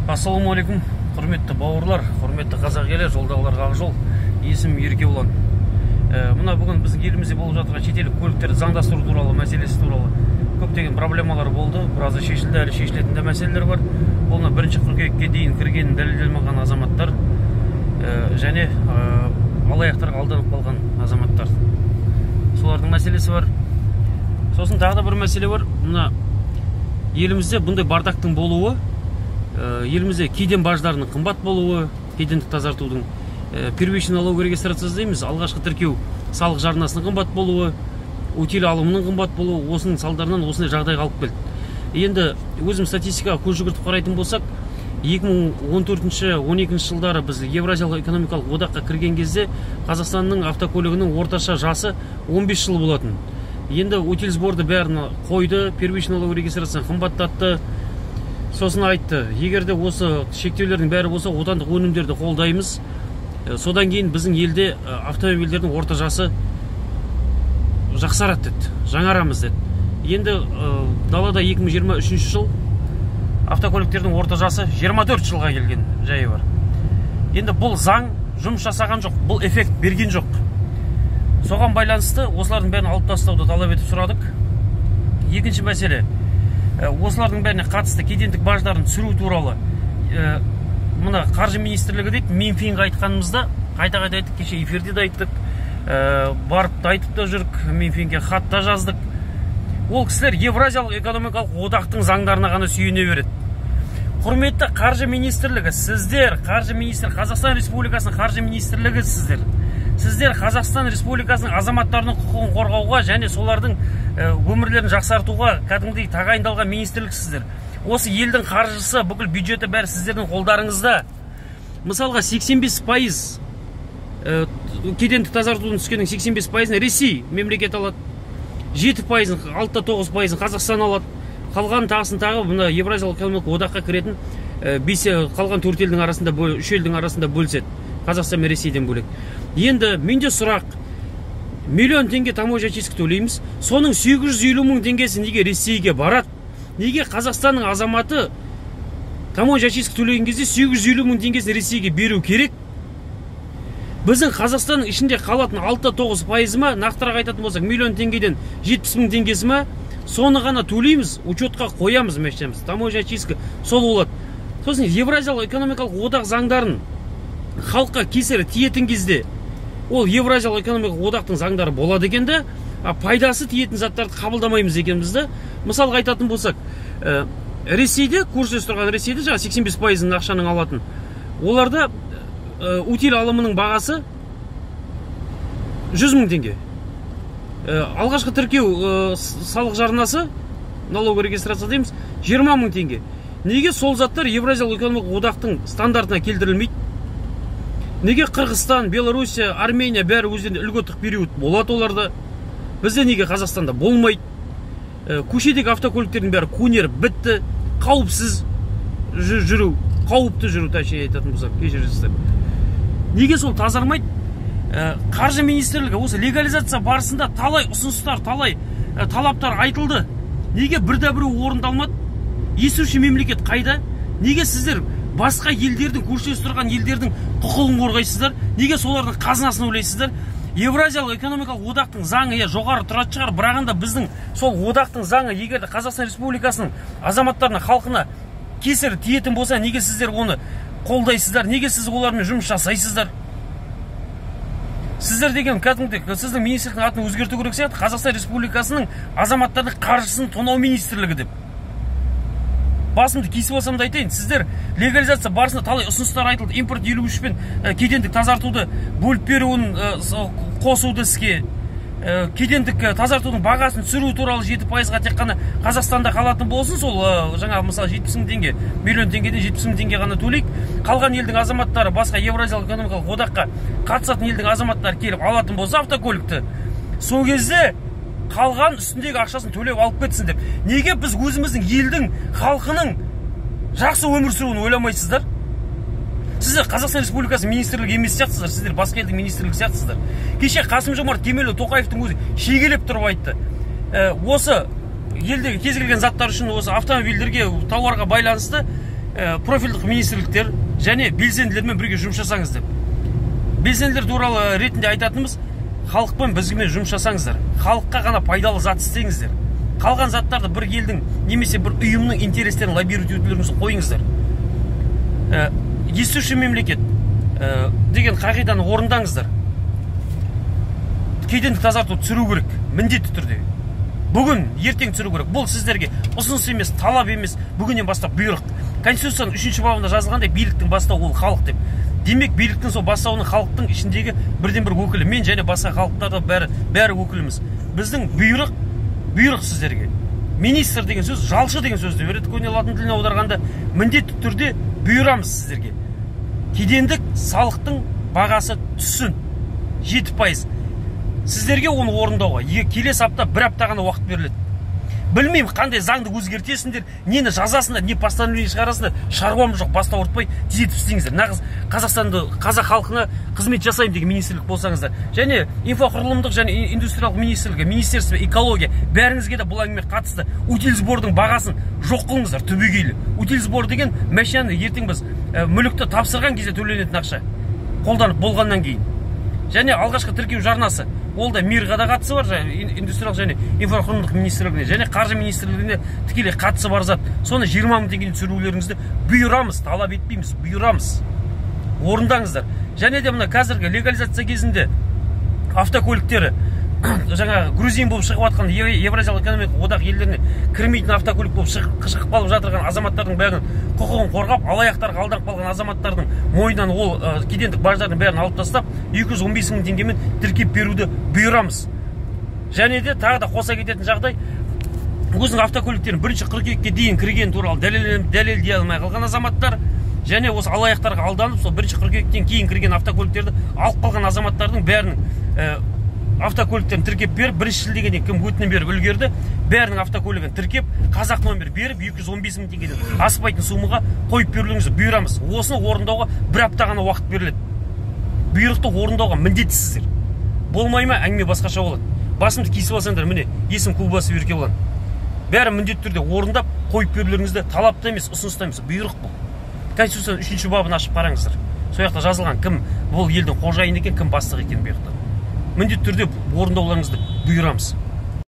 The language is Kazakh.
Ассалаумағалейкум, құрметті бауырлар, құрметті қазақ елі, жолдағыларға ақ жол. Есімім Еркебұлан. Мына бүгін біздің елімізде болып жатқан шетелдік көліктерді заңдастыру туралы мәселесі туралы көптеген проблемалар болды. Біразы шешілді, әлі шешілетін де мәселелер бар. Ол мына 1 қыркүйекке дейін кіргенін дәлелдемеген азаматтар және алаяқтарға алданып қалған азаматтар. Солардың мәселесі бар. Сосын тағы да бір мәселе бар. Мына елімізде бұндай бардактың болуы, елімізде кеден баждарының қымбат болуы, кедендік тазартудың, первичный налоговый регистрация дейміз, алғашқы тіркеу салық жарнасының қымбат болуы, утиль алымының қымбат болуы, осының салдарынан осындай жағдайға алып келді. Енді өзім статистикаға көз жүгіртіп қарайтын болсақ, 2014-12 жылдары біз Евразиялық экономикалық одаққа кірген кезде Қазақстанның автокөлігінің орташа жасы 15 жыл болатын. Енді утиль сборды бәрін қойды, первичный налоговый регистрацияны қымбаттатты. Сосын айтты, егер де осы шектеулердің бәрі болса, отандық өнімдерді қолдаймыз. Содан кейін біздің елде автомобильдердің орта жасы жақсарады деді, жаңарамыз деді. Енді далада 2023 жыл, автокөліктердің орта жасы 24 жылға келген жайы бар. Енді бұл заң жұмыс жасаған жоқ, бұл эффект берген жоқ. Соған байланысты осылардың бәрін алып тастауды талап етіп сұрадық. Екінші мәселе, осылардың бәріне қатысты кедендік баждарын түсіру туралы мына қаржы министрлігі дейді. Минфинға айтқанымызда, қайта қайта айттық, кеше эфирде де айттық, барып та айтып та жүрік, Минфинге хат та жаздық. Ол кісілер Евразиялық экономикалық одақтың заңдарына ғана сүйене береді. Құрметті қаржы министрлігі, сіздер қаржы министр, Қазақстан Республикасының қаржы министрлігі, сіздер Қазақстан Республикасының азаматтарының құқығын қорғауға және солардың өмірлерін жақсартуға кәдімгідей тағайындалған министрліксіздер. Осы елдің қаржысы, бүкіл бюджеті, бәрі сіздердің қолдарыңызда. Мысалға, 85% кедендік тазартудың түскеннің 85%-ын Ресей мемлекеті алады, 7%-ын, 6,9%-ын Қазақстан алады, қалған тағысын тағы мына Евразиялық экономикалық одаққа кіретін бес, қалған төрт елдің арасында, үш елдің арасында бөліседі, Қазақстан мен Ресейден бөлек. Енді менде сұрақ: миллион теңге таможня очистка төлейміз, соның 850 мың теңгесі неге Ресейге барады? Неге Қазақстанның азаматы таможня очистка төлеген кезде 850 мың теңгесін Ресейге беру керек? Біздің Қазақстанның ішінде қалатын 6,9%-ы ма, нақтырақ айтатын болсақ, миллион теңгеден 70 мың теңгесі ма, соны ғана төлейміз, учетқа қоямыз машинамызды, таможня очистка сол болады. Сосын Евразиялық экономикалық одақ заңдарын халыққа кесірі тиетін кезде, ол Евразиялық экономикалық одақтың заңдары болады екен да, а пайдасы тиетін заттарды қабылдамаймыз екенбіз да. Мысалға айтатын болсақ, Ресейде, көршілес тұрған Ресейде, жаңағы 85%-ын ақшаның алатын оларда утиль алымының бағасы 100 мың теңге. Алғашқы тіркеу салық жарнасы, налоговый регистрация дейміз, 20 мың теңге. Неге сол заттар Евразиялық экономикалық одақтың стандартына келтірілмейді? Неге Қырғызстан, Белоруссия, Армения, бәрі өздерінде льготтық период болады оларда, бізде неге, Қазақстанда болмайды? Көшедегі автокөліктердің бәрі көнеріп бітті, қауіпсіз жүру, қауіпті жүру, точнее айтатын болсақ, кешіресіздер. Неге сол тазармайды? Қаржы министрлігі, осы легализация барысында талай ұсыныстар, талай талаптар айтылды, неге бірде біреу орындалмады? Естуші мемлекет қайда? Неге сіздер басқа елдердің, көршілес тұрған елдердің құқығын қорғайсыздар? Неге солардың қазынасын ойлайсыздар? Евразиялық экономикалық одақтың заңы, иә, жоғары тұратын шығар, бірақ енді біздің сол одақтың заңы егер де Қазақстан Республикасының азаматтарына, халқына кесірі тиетін болса, неге сіздер оны қолдайсыздар? Неге сіз олармен жұмыс жасайсыздар? Сіздер деген кәдімгідей, сіздің министрліктің атын өзгерту керек сияқты, Қазақстан Республикасының азаматтардың қаржысын тонау министрлігі деп. Басымды кесіп алсам да айтайын, сіздер легализация барысында талай ұсыныстар айтылды: импорт 53 пен кедендік тазартуды бөліп беруін, қосуды іске, кедендік тазартудың бағасын түсіру туралы, 7%-ға тек қана Қазақстанда қалатын болсын. Сол жаңағы, мысалы, 70 мың теңге, миллион теңгеден 70 мың теңге ғана төлейік, қалған елдің азаматтары, басқа Евразиялық экономикалық одаққа қатысатын елдің азаматтары келіп алатын болса автокөлікті, сол кезде қалған үстіндегі ақшасын төлеп алып кетсін деп. Неге біз өзіміздің елдің халқының жақсы өмір сүруін ойламайсыздар? Сіздер Қазақстан Республикасы министрлігі емес сияқтысыздар, сіздер басқа елдің министрлігі сияқтысыздар. Кеше Қасым Жомарт Кемелұлы Тоқаевтың өзі шегелеп тұрып айтты. Осы елдегі кез келген заттар үшін, осы автомобильдерге, тауарға байланысты профильдік министрліктер және белсенділермен бірге жұмыс жасаңыз деп. Белсенділер туралы ретінде айтатынымыз, халықпен бізбен жұмыс жасаңыздар, халыққа ғана пайдалы зат істеңіздер. Қалған заттарды бір елдің немесе бір ұйымның интерестерін лоббировать етулеріңізді қойыңыздар. Естуші мемлекет деген қағиданы орындаңыздар. Кедендік тазарту түсіру керек, міндетті түрде. Бүгін, ертең түсіру керек. Бұл сіздерге ұсыныс емес, талап емес, бүгіннен бастап бұйрық. Конституцияның 3-ші бабында жазылғандай, биліктің бастауы ол халық деп. Демек, биліктің сол бастауының халықтың ішіндегі бірден-бір өкілі. Мен және басқа халықтар да бәрі өкіліміз. Біздің бұйрық сіздерге. Министр деген сөз, жалшы деген сөзді береді, көне латын тіліне аударғанда. Міндетті түрде бұйырамыз сіздерге. Кедендік салықтың бағасы түссін, 7%. Сіздерге оны орындауға келесі апта бір апта ғана уақыт беріледі. Білмеймін, қандай заңды өзгертесіңдер, нені жазасыңдар, не постановление шығарасыңдар, шаруам жоқ, басты ауыртпай тездетіп істеңіздер. Нағыз Қазақстанды, қазақ халқына қызмет жасаймын деген министрлік болсаңыздар. Және инфрақұрылымдық және индустриялық министрлігі, министерство экология, бәріңізге де бұл әңгіме қатысты. Утильсбордың бағасын жоқ қылыңыздар түбегейлі. Утильсбор деген машинаны ертең біз мүлікті тапсырған кезде төленетін ақша, қолданып болғаннан кейін. Және алғашқы тіркеу жарнасы, ол да МИР-ға да қатысы бар, индустриялық және инфрақұрылымдық министрлігіне және қаржы министрлігіне тікелей қатысы бар зат. Соны 20 мың теңгеден түсірулеріңізді бұйырамыз, талап етпейміз, бұйырамыз. Орындаңыздар. Және де мына қазіргі легализация кезінде автокөліктері жаңағы грузин болып шығып жатқан, Евразиялық экономикалық одақ елдеріне кірмейтін автокөлік болып шығып қалып жатырған азаматтардың бәрінің құқығын қорғап, алаяқтарға алданып қалған азаматтардың мойнынан ол кедендік баждардың бәрін алып тастап, 215 мың теңгемен тіркеп беруді бұйырамыз. Және де тағы да қоса кететін жағдай, өзінің автокөліктерін 1 қыркүйекке дейін кірген туралы дәлелдей алмай қалған азаматтар және осы алаяқтарға алданып, сол 1 қыркүйектен кейін кірген автокөліктерді алып қалған азаматтардың бәрінің автокөліктерін тіркеп беріп, 1 шілдеге дейін кім өтінім беріп үлгерді, бәрінің автокөлігін тіркеп, қазақ номер беріп, 215 мың теңгеден аспайтын суммаға қойып берулеріңізді бұйырамыз. Осыны орындауға бір апта ғана уақыт беріледі. Бұйрықты орындауға міндеттісіздер. Болмай ма, әңгіме басқаша болады. Басымды кесіп алсаңдар, міне, есім Кубасов Еркебұлан. Бәрі міндетті түрде орындап, қойып берулеріңізді талапта емес, ұсыныста емес, бұйрық бұл. Конституцияның 3-ші бабын ашып қараңыздар. Сол жақта жазылған, кім бұл елдің қожайыны екен, кім бастық екен бұйрықта. Міндетті түрде орындауларыңызды бұйырамыз.